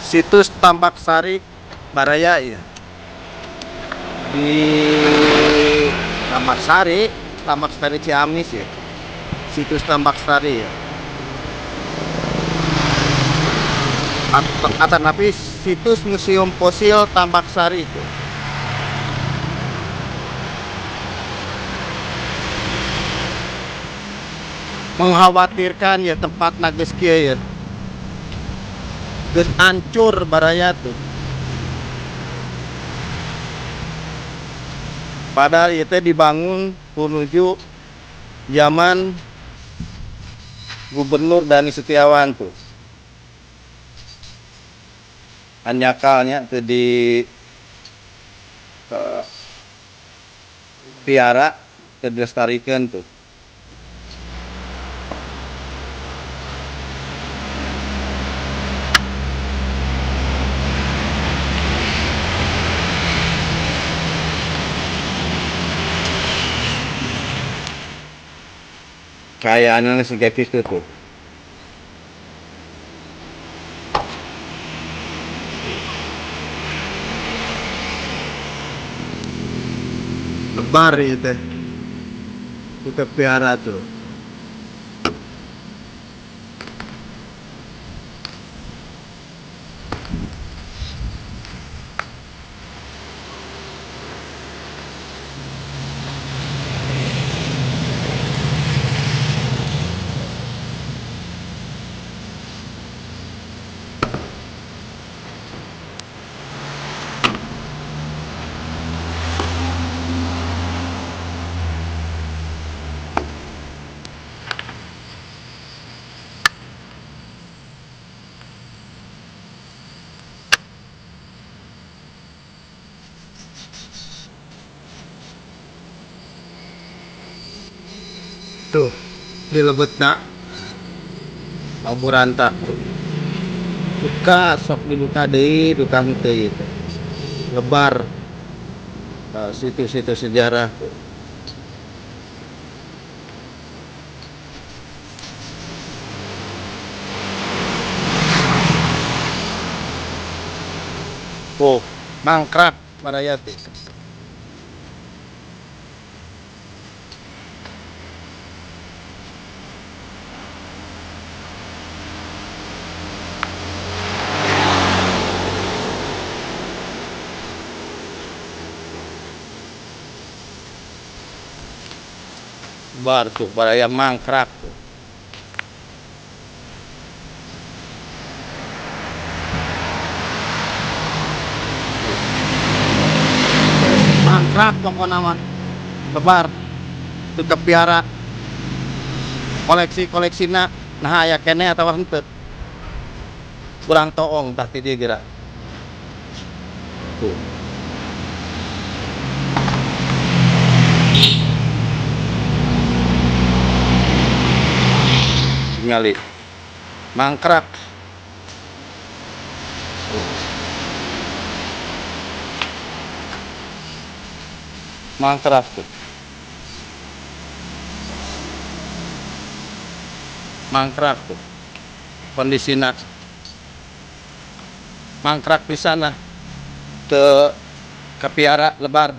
Situs Tambak Sari Baraya ya. Di Tambak Sari, Tambak Sari Ciamis ya. Situs Tambak Sari ya. Atau situs Museum Fosil Tambak Sari itu. Mengkhawatirkan ya tempat geus kieu ya. Geus hancur baraya tuh. Padahal itu dibangun menuju zaman Gubernur Dani Setiawan tuh. Hanjakalnya tuh di piara teu dilestarikan tuh. Kayaknya sih kayak gitu tuh. Lebar itu. Kita piara tuh. Tuh, di lebetna Buranta. Buka sok dibuka deui, duka henteu ieu teh. Lebar situs-situs sejarah. Tuh, mangkrak baraya teh. Bar tuh baraya mangkrak tuh. Mangkrak pokokna mah. Lebar. Teu kapiara. Koleksi-koleksina nah aya keneh atawa henteu. Kurang toong tah ti dieu geura. Tuh. Ningali mangkrak. Mangkrak tuh. Mangkrak tuh. Kondisina mangkrak pisan lah. Teu kapiara lebar.